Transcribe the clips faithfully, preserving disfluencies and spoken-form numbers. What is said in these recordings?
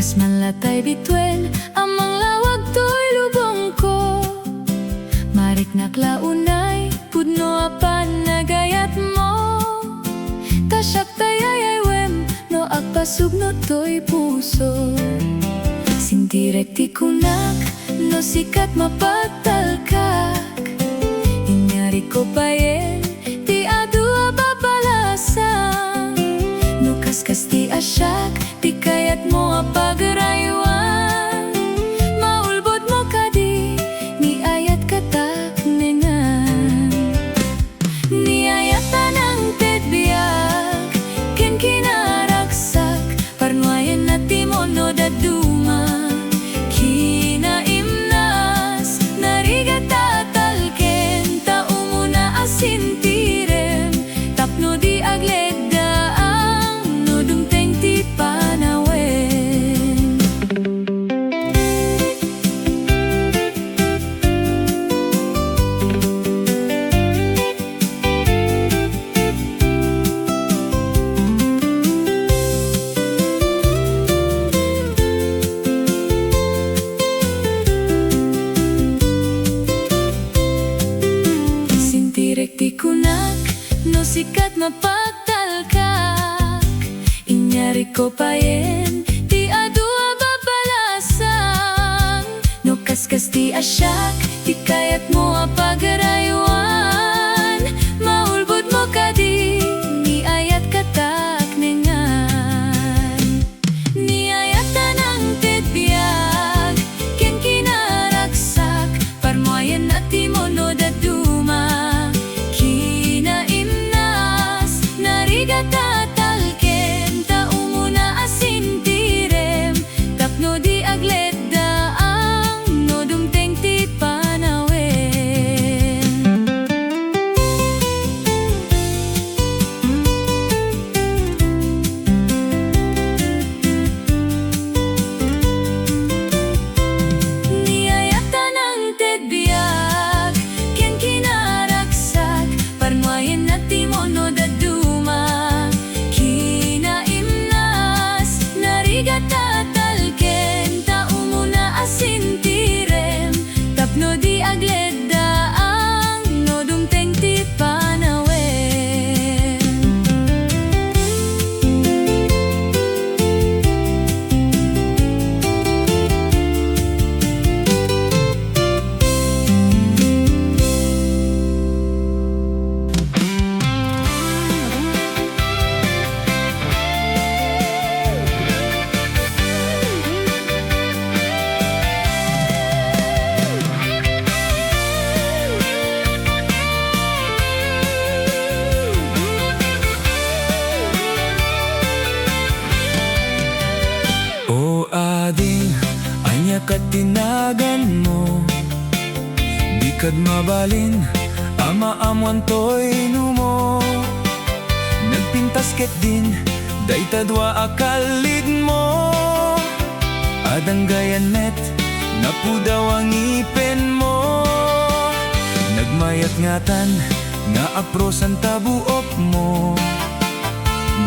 Saan man latay bituen a manglawag toy lubongko. Mariknak la unay pudno a panagayatmo. Ta siak tay ay-aywem no agpasugno toy puso. Sintirek ti kunak no sika ti mapagtalkak. Inyariko payen ti adu a babalasan. No kaskasti a siak ti kayatmo a pagraywan, maulbodmo kadi ni ayat kataknengan. Ni ayat a nangted biag ken kinaragsak, parnuayen a timon no dadduma. Kinaimnas, narigat a talken, ta umuna a sintirem, tapno di agleddaang no dumteng ti panawen. Sintirek ti kunak no sika ti mapagtalkak. Inyariko payen ti adu a babalasan. No kaskasti a siak ti kayatmo a pagraywan, maulbodmo kadi ni ayat kataknengan. Ni ayat a nangted biag ken kinaragsak, parmuayen a timon no dadduma. Kinaimnas, narigat a talken, ta umuna a sintirem, tapno di agleddaang no dumteng ti panawen. Ni ayat a nangted biag ken kinaragsak, parmuayen a timon no dadduma. Kinaimnas, narigat a talken, ta umuna a sintirem, tapno di agleddaang no dumteng ti panawen. O ading, ania ket ti naganmo? Dikad mabalin a maammoan toy numo. Nagpintas ketdin dayta dua a kallidmo. Adda gayam met napudaw a ngipenmo. Nagmayat ngatan nga aprosan ta buokmo.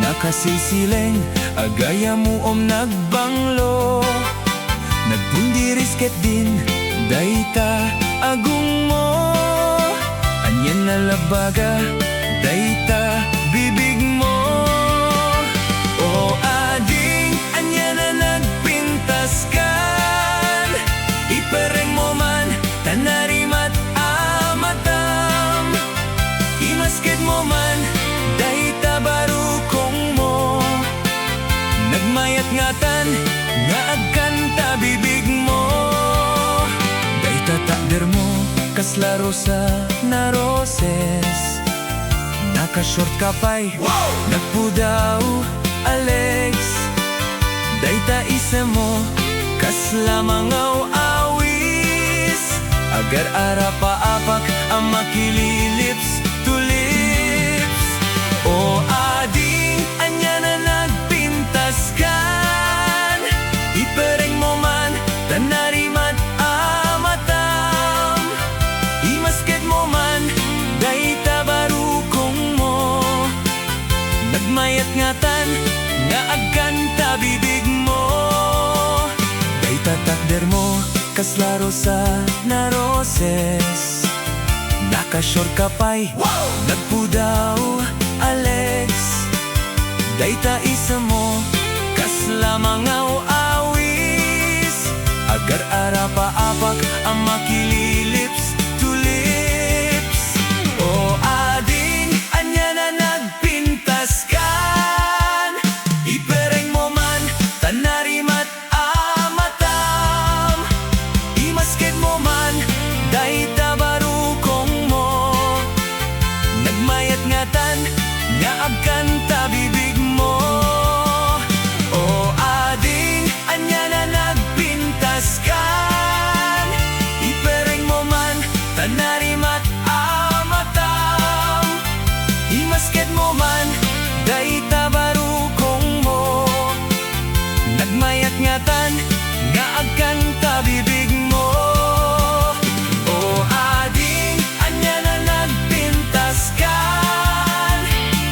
Nakasisileng a gayamuom nagbanglo. Nagpundiris ketdin dayta a gungmo. Anian a labaga dayta bibigmo? O ading, anian a nagpintaskan? Iperrengmo man ta narimat a matam. Imaskedmo man dayta barukongmo. Nagmayat ngatan nga agkanta bibigmo. Dayta takdermo kasla rosa na roses. Naka-short ka pay, nagpudaw a legs. Dayta isemo kasla mangaw-awis. Agar-arapaapak a makililips to lips. O ading, ania a nagpintaskan? Iperrengmo man ta narimat a matam. Imaskedmo man dayta barukongmo. Nagmayat ngatan nga agkanta bibigmo. mo, kasla rosa na roses. Nakasure ka pay, nagpudaw, Alex. Dayta isem mo, kasla mangaw-awis. Agar-arapaapak a makililips to lips. O ading, ania na nagpintaskan? Ipereng mo man, ta narimat a matam. Imasked mo man dayta barukong mo. Nagmayat ngatan nga agkanta bibig mo. O ading, ania na nagpintaskan? Ipereng mo man, ta narimat a matam. Imasked mo man dayta barukong mo. Nagmayat ngatan nga agkanta bibig mo. O ading, ania na nagpintaskan?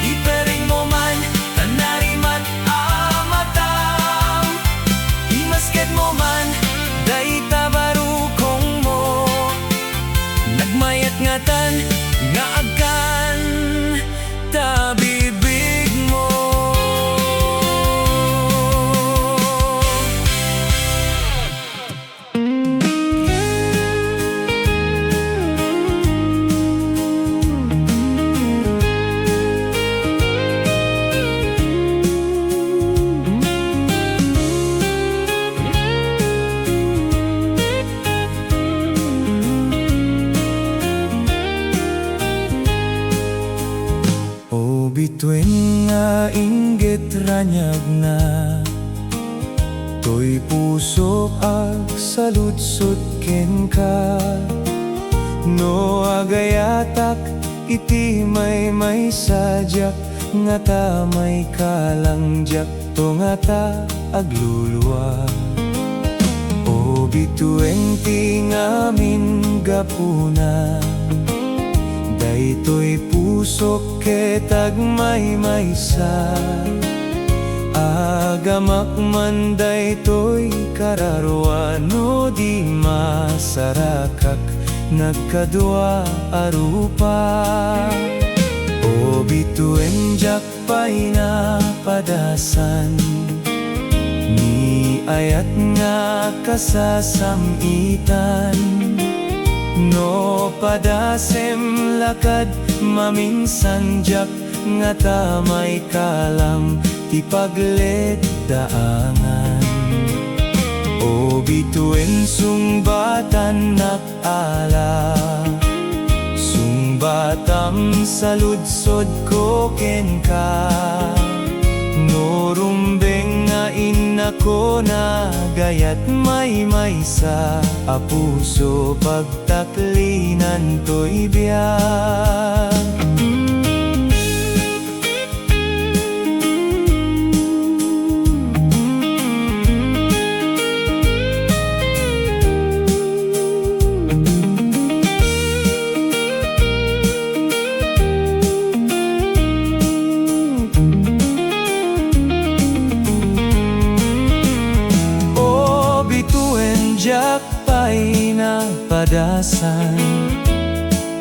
Ipereng mo man, ta narimat a matam. Imasked mo man dayta barukong mo. Nagmayat ngatan nga agkanta bibig mo. O bituen nga inggit raniagna, toy pusok agsaludsod kenka. No agayatak iti maymaysa, diak ngata maikalang, diakto ngata aglulua. O bituen ti ngamin gapuna, daytoy pusok ket agmaymaysa. Agamak man daytoy kararua no di masarakak nagkadua a rupa. O bituen, diak pay napadasan ni ayat nga kasasam-itan. No padasem la kad maminsan, diak ngata maikalang ti pagleddaangan. O bituen, sungbatanak ala, sungbatam saludsodko kenka. No rumbeng nga innako nagayat maymaysa a puso, pagtaklinantoy biag. O bituen, diak pay napadasan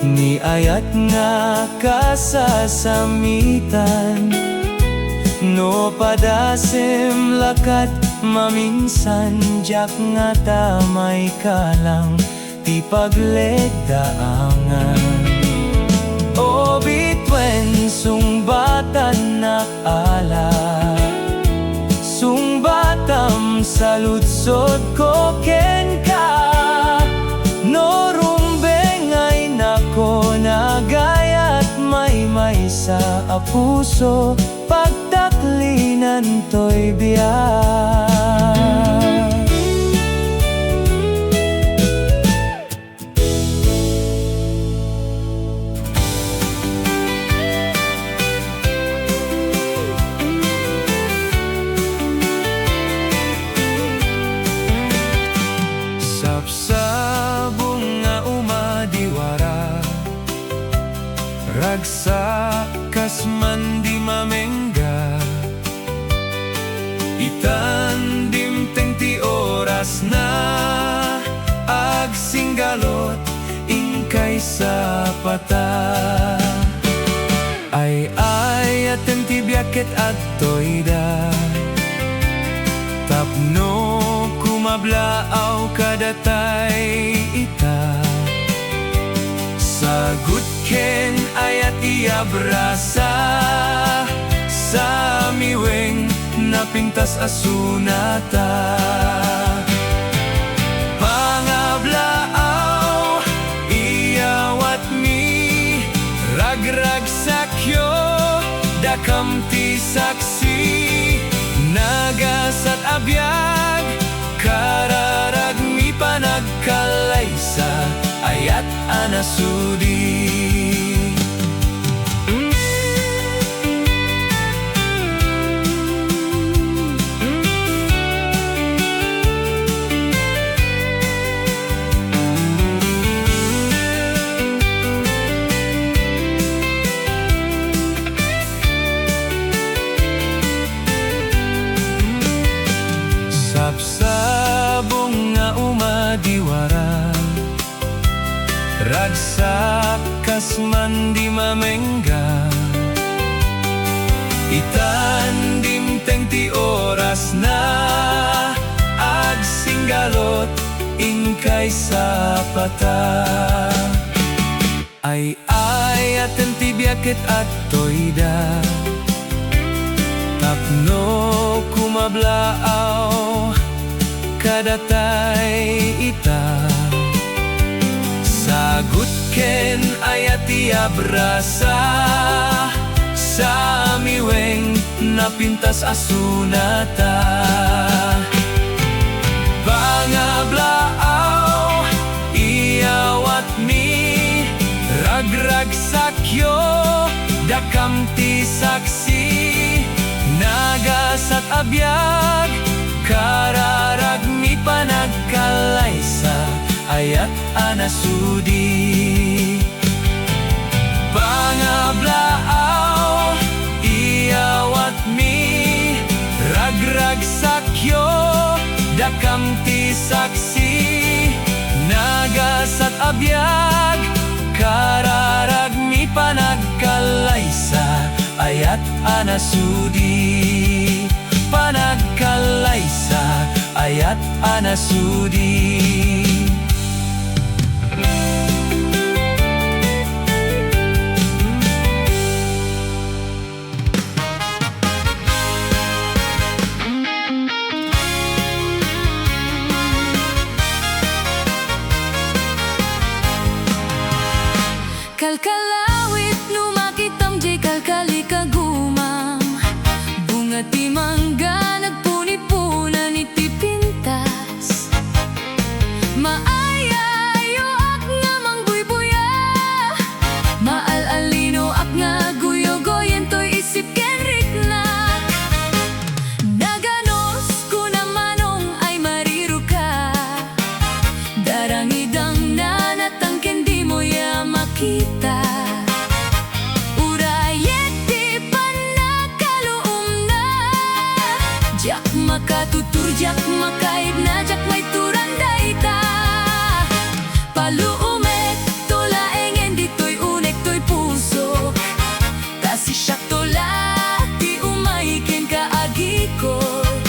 ni ayat nga kasasamitan. No padasem la kad maminsan, diak ngata maikalang ti pagleddaangan. O bituen, sungbatanak ala, sungbatam saludsodko kenka. No rumbeng nga innako nagayat maymaysa a puso, pagtaklinantoy biag. Sapsabong nga umadiwara, ragsak kas mandimamengga. Itan dimteng ti orasna, singgalot, inkay sapata. Ay-ayaten ti biag ket adtoyda. Tapno kumablaaw kadatay ita. Sagut ken ayat ti abrasa. Samiweng napintas a sunata. Pangablaaw, iyawatmi, ragragsakyo, dakam ti saksi, nagasat a biag, kararagmi panagkalaysa, ayat a nasudi. Sabsabong nga umadiwara, ragsak kas mandi mamengga. Itan dimteng ti orasna, agsinggalot inkay sapata. Ay-ayaten ti biag ket adtoyda. Tapno kumablaaw kadatay ita. Sagut ken ayat ti abrasa. Samiweng napintas a sunata. Pangablaaw, iyawatmi, ragragsakyo, dakam ti saksi, nagasat a biag, kararagmi panagkalaysa, ayat a nasudi. Pangablaaw, iyawatmi, ragragsakyo, dakam ti saksi, nagasat a biag, kararagmi panagkalaysa, ayat a nasudi. Panagkalaysa, ayat a nasudi. Kalkalawit no makitam jay kalkalikagumam. Bunga ti mangga nagpunipunan iti pintas. Maay-ayoak nga mangbuybuya. Maal-allinoak nga guyogoyen toy isip ken riknak. Naganos, kuna Manong, ay mariroka. Darangidangna natang ken dimo ya makita. Uray iti pannakaluomna, diak makatutur, diak makaibna, diak maituran dayta. Paluomek to laengen ditoy unek toy pusok. Ta siakto la ti umay kenka agikot.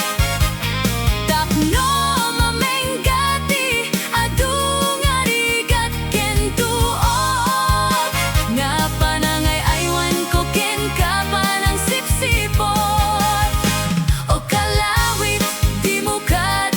Tapno mamengga ti adu nga rigat ken duot nga panangay-aywanko kenka panangsipsipot. O kalawit, dimo ket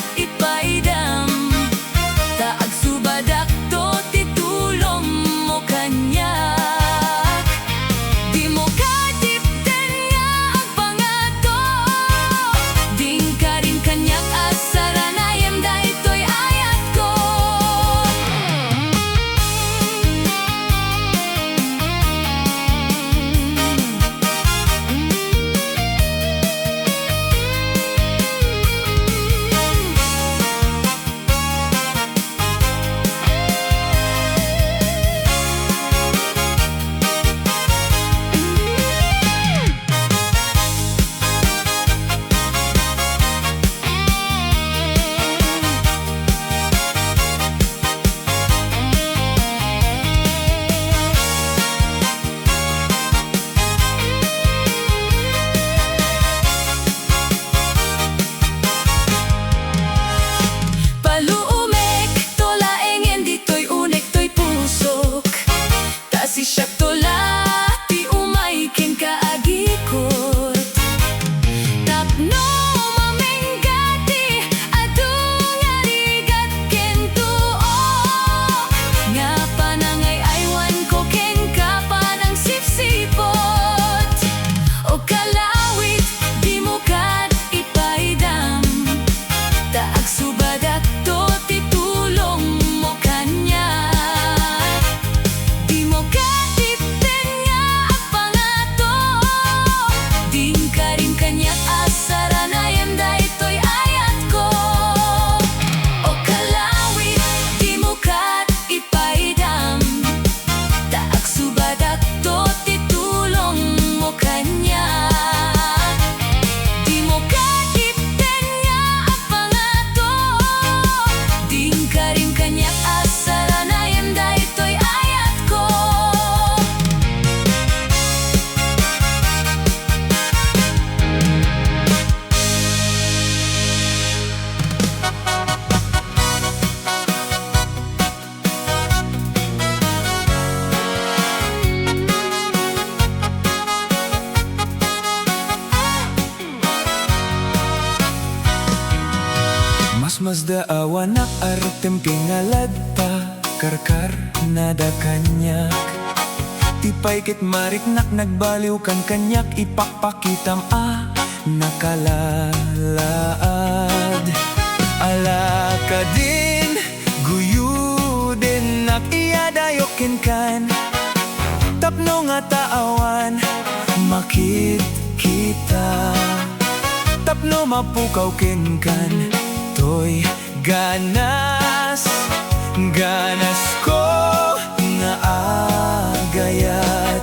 Ta agsubadakto ti tulongmo kaniak. Dimo ket ipten nga agpangato. Ding karim kaniak a saranayan daytoy ayatko. O kalawit, dimo ket ipaydam. Ta agsubadakto ti tulongmo kaniak. Dimo ket ipten nga agpangato. Ding karim kaniak a saranayan daytoy ayatko. Masmasdaawanak, artem ken ngalad ta karkarnada kaniak. Ti pay ket mariknak, nagbaliwkan kaniak, ipakpakitam a nakalaad. Ala kadin, guyudennak, iyadayok kenkan. Tapno ngata awan makitkita, tapno mapukaw kenkan toy ganas, ganasko nga agayat.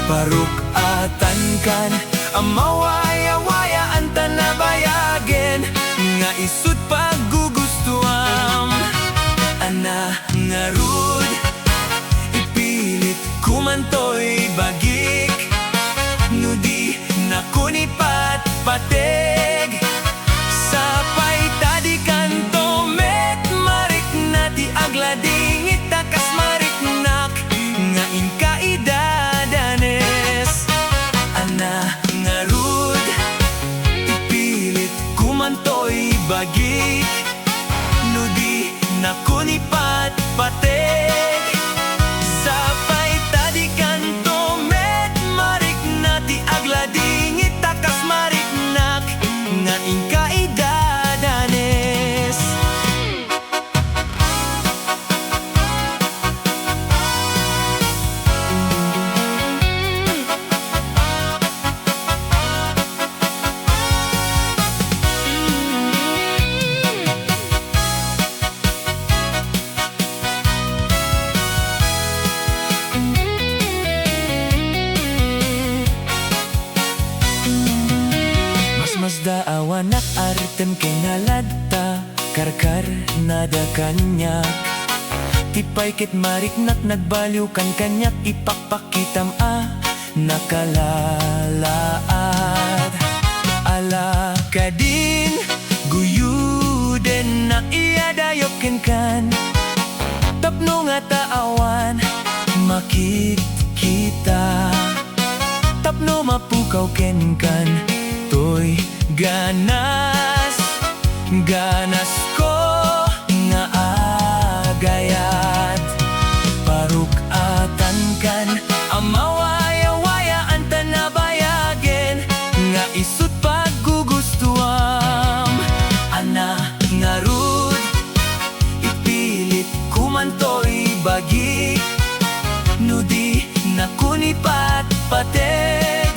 Parukatan kan a mawayawayaan ta nabayagen nga isut' paggugustuam. Ana ngarud, ipilitko man toy bagik, no di nakon ipatpateg. Sapay ta dikanto met marikna ti agladingit ta kas mariknak nga inka idadanes. Ana ngarud, ipilitko man toy bagik, no di nakon ipatpateg. Sapay ta dikanto met marikna ti agladingit ta kas mariknak nga inka idadanes. Masmasdaawanak, artem ken ngalad ta karkarnada kaniak. Ti pay ket mariknak, nagbaliwkan kaniak, ipakpakitam a nakalalaad. Ala kadin, guyudennak, iyadayok kenkan. Tapno ngata awan makitkita, tapno mapukaw kenkan toy ganas, ganasko nga agayat. Parukatan kan a mawayawayaan ta nabayagen nga isut' paggugustuam. Ana ngarud, ipilitko man toy bagik, no di nakon ipatpateg.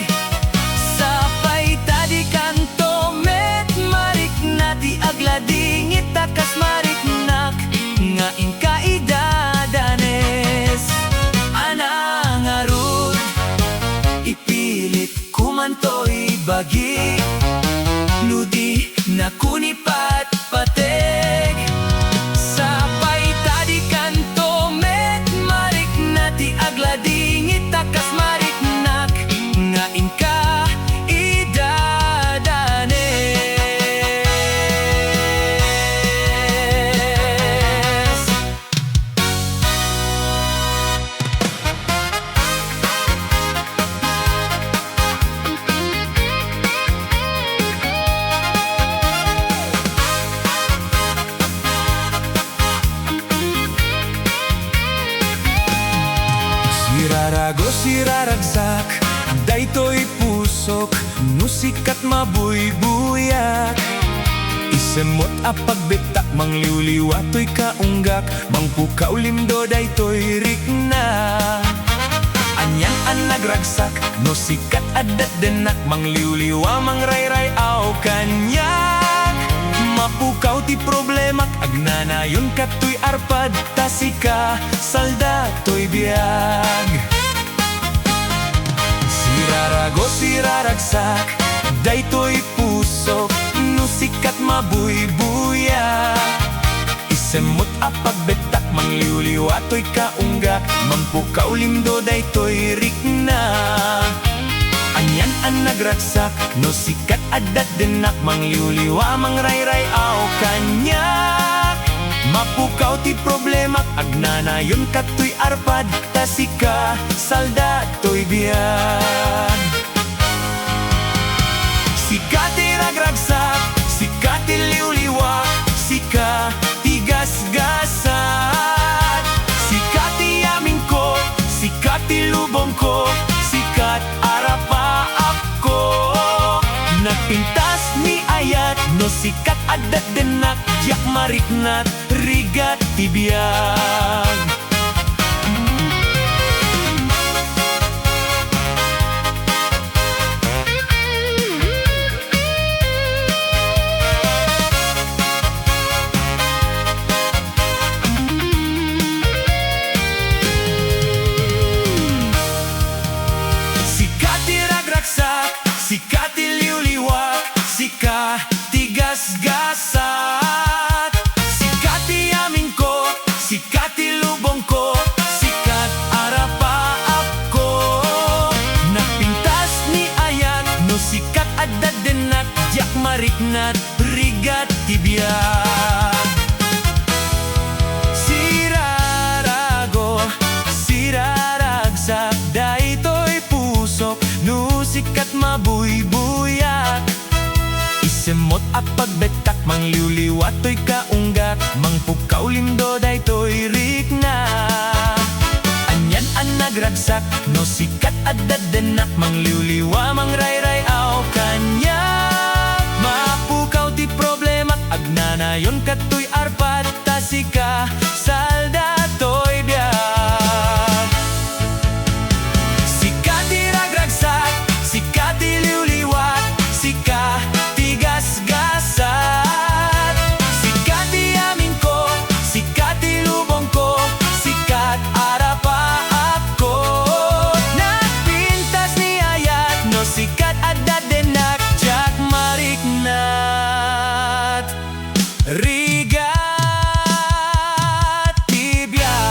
Sapay ta dikanto met marikna ti agladingit ta kas mariknak nga inka idadanes. Ana ngarud, ipilitko man toy bagik, no di nakon ipatpateg. Sapay ta dikanto met marikna ti agladingit ta kas mariknak nga inka idadanes. Sirarago, siraragsak daytoy pusok no sika ti mabuybuyak. Semmot a pagbettak, mangliwliwa toy kaunggak, mangpukaw limdo daytoy rikna. Anian a nagragsak, no sika ti adda ti dennak, mangliwliwa, mangrayray-aw kaniak. Mapukaw ti problemak, agnanayon kat toy arpad, ta sika, salda toy biag. Sirarago, siraragsak, daytoy pusok, no sika ti mabuybuyak. Isemmot a pagbettak, mangliwliwa toy kaunggak, mangpukaw limdo daytoy rikna. Anian a nagragsak, no sika ti adda ti dennak, mangliwliwa, mangrayray-aw kaniak. Mapukaw ti problemak, agnanayon kat toy arpad, ta sika, salda toy biag. Sika ti ragragsak, sika ti liwliwa, sika ti gasgasat. Sika ti amingko, sika ti lubongko, sika ti arapaapko. Nagpintas ni ayat, no sika ti adda ti dennak, diak mariknat, rigat ti biag. Sika ti ragragsak, sika ti liwliwa, sika ti gasgasat. Sika ti amingko, sika ti lubongko, sika ti arapaapko. Nagpintas ni ayat, no sika ti adda ti dennak, diak mariknat, rigat ti biag. Sirarago, siraragsak, daytoy pusok, no sika ti mabuybuyak. Isemmot a pagbettak, mangliwliwa toy kaunggak, mangpukaw limdo daytoy rikna. Anian a nagragsak, no sika ti adda ti dennak, mangliwliwa, mangrayray-aw kaniak. Mapukaw ti problemak, agnanayon kat toy arpad, ta sika, salda toy biag. Sika ti ragragsak, sika ti liwliwa, sika ti gasgasat. Sika ti amingko, sika ti lubongko, sika ti arapaapko. Nagpintas ni ayat, no sika ti adda ti dennak, diak mariknat, rigat ti biag.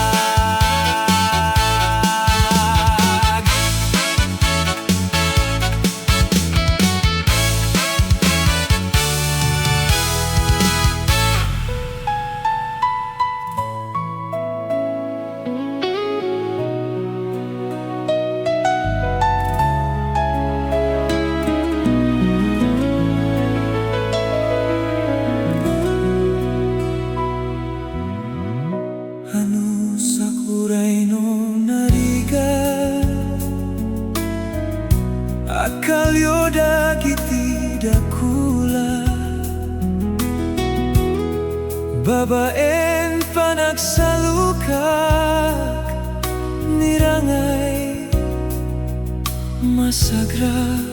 Anus a kuray no narigat a kalio dagiti dakula. Babaen panagsalukak, nirangay masagra.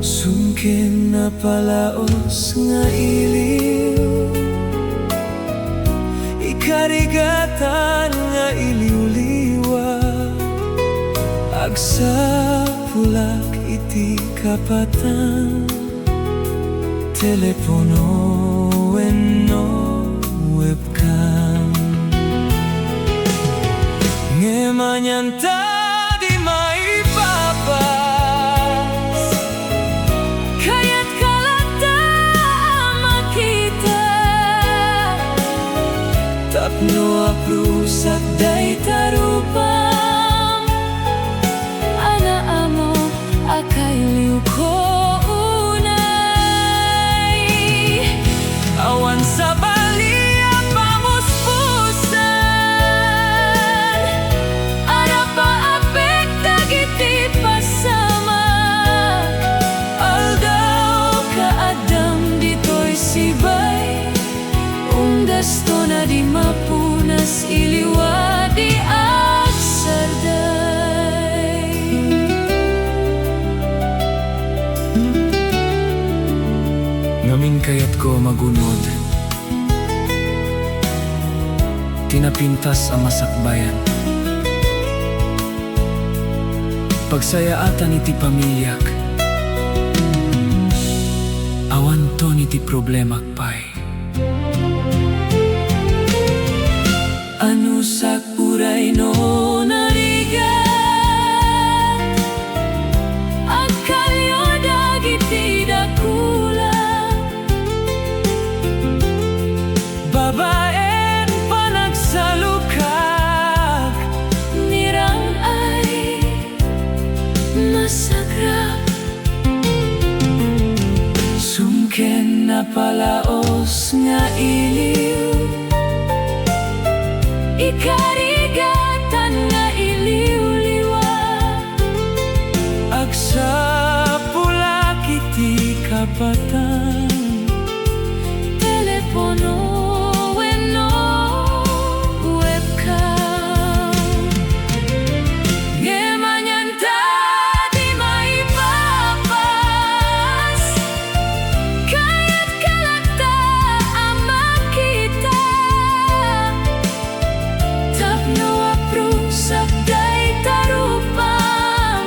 Sungken napalaos nga iliw, ikarigatan nga iliwliwa, agsapulak iti kapatan, telepono wenno webcam. Ngem anian ta di maipapas, kayatka latta a makita, tapno aprusak dayta rupam. Ania ammo a kailiwko unay. Awan sabali a pamuspusan, arapaapek dagiti pasamak. Aldaw ka addam Ngamin kayatko a magunod ti napintas a masakbayan. Pagsayaatan iti pamiliak, awanton iti problemak pay. Anusak uray no narigat, agkalio dagiti dakula, babaen panagsalukag, nirang-ay masagrap. Sumken napalaos nga iliw, ikarigatan nga iliwliwa, agsapulak iti kapatan, telepono wenno webcam. Ngem anian ta ti maipapas? Kayatka latta a makita tapno aprusak dayta rupam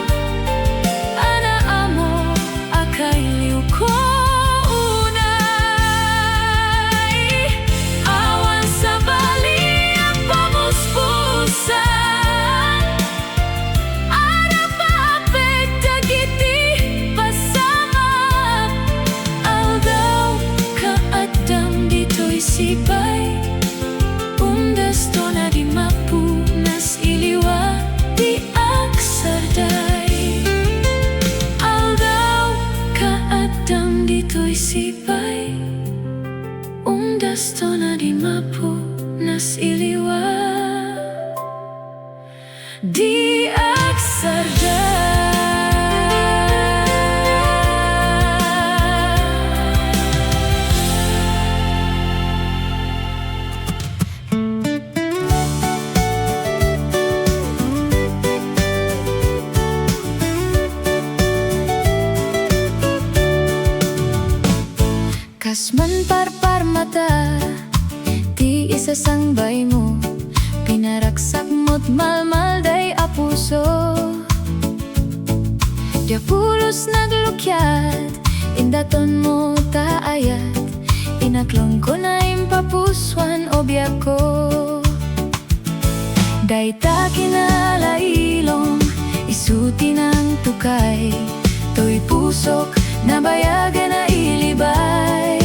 a naammo a kailiwko unay. Awan sabali a pamuspusan, arap a apek dagiti pasamak. Aldaw ka addam ditoy sipay, undasto na di mapunas iliwa ti agsarday. Aldaw ka addam ditoy sipay, undasto na di mapunas iliwa ti agsarday. Kas manparparmata ti isasangbaymo, pinaragsakmo't malmalday a puso. Dia pulos naglukiat, indatonmo ta ayat, inaklongko na impapusuan o biagko. Dayta kinalailong isu ti nangtukay, toy pusok nabayagan a ilibay.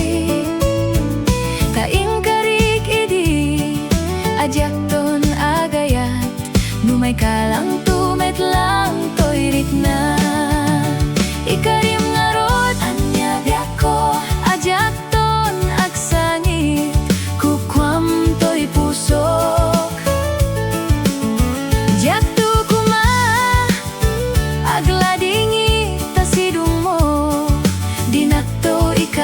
Ta inkarik idi a diakton agayat, numay kalangto met lang toy ritna. Ikarim ngarud, ania diakko a diak ton agsangit, kukuam toy pusok. Diakto koma agladingit ta sidongmo, dinakto ika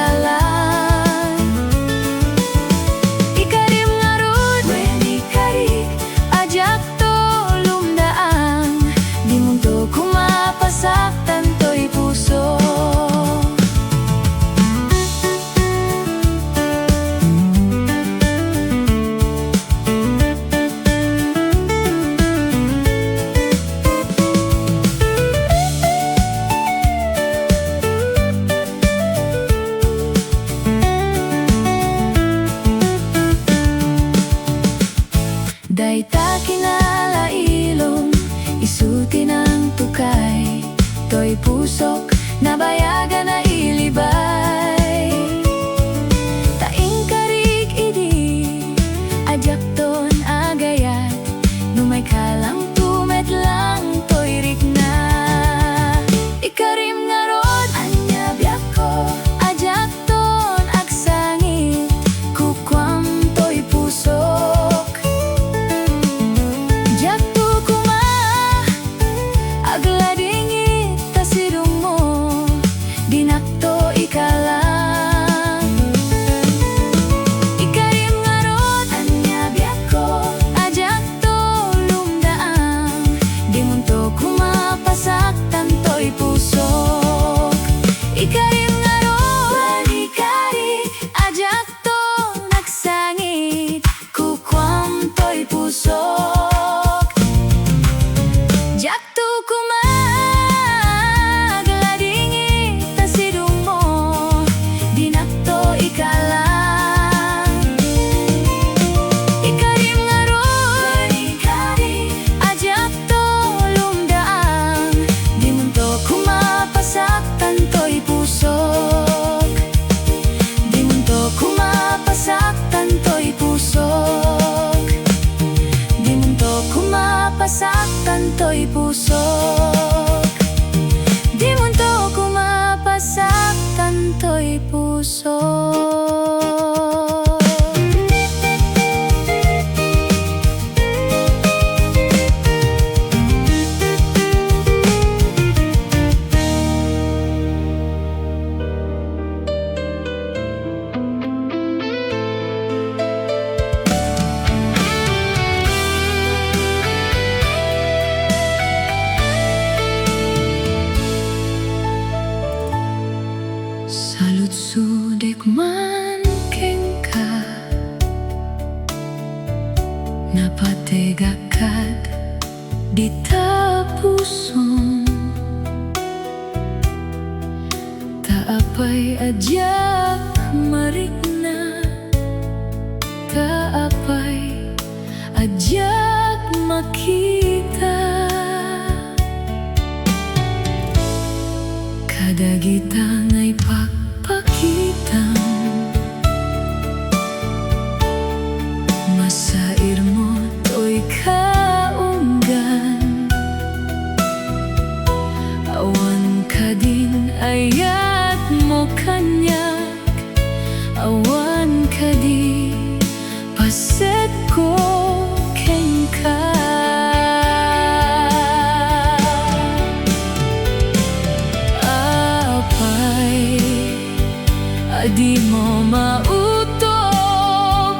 Dimo mautob,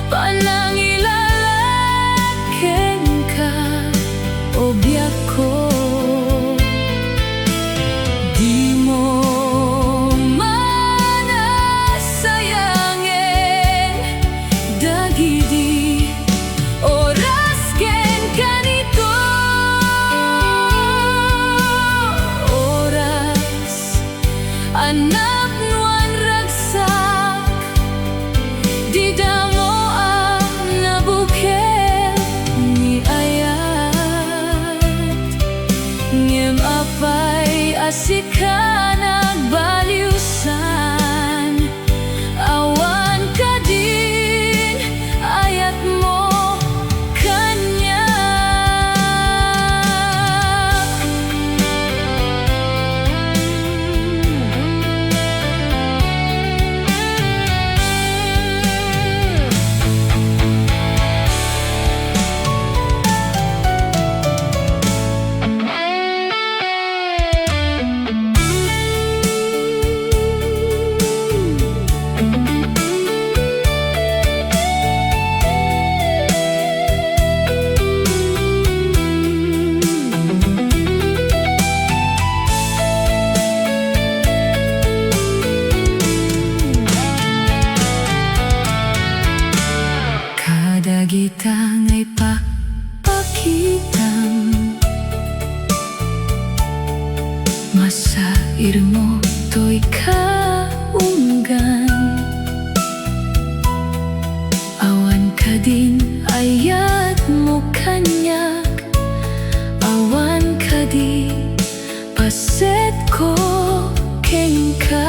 panangilalat kenka, o biagko. Dimo manasayangen dagidi oras ken kanito oras. A napnoan ragsak, dida mo a nabukel ni ayat. Ngem apay a sika nagbaliwsan? Awan kadin ayatmo kaniak. Kadagita nga ipakpakitam, masairmo toy kaunggan. Awan kadin ayatmo kaniak, awan kadi pasetko kenka.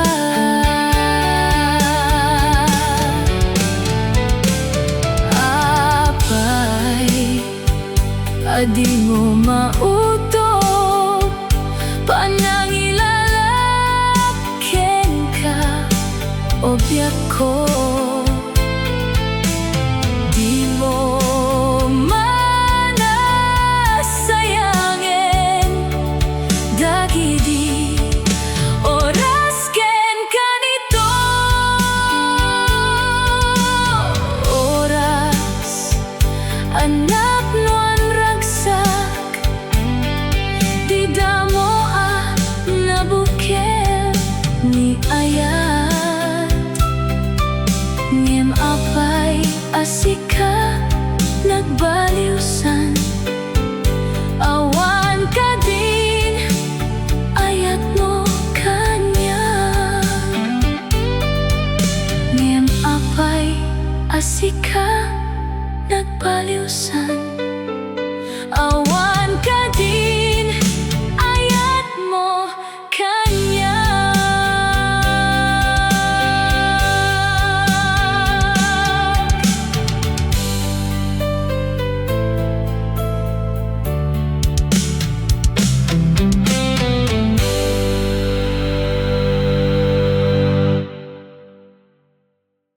Apay a dimo mautob, panangilalat kenka, o biagko. Dimo manasayangen dagidi oras ken kanito oras. A napnoan ragsak, dida mo a nabukel ni ayat. Ngem apay a sika nagbaliwsan? Awan kadin ayatmo kaniak. Ngem apay a sika nagbaliwsan?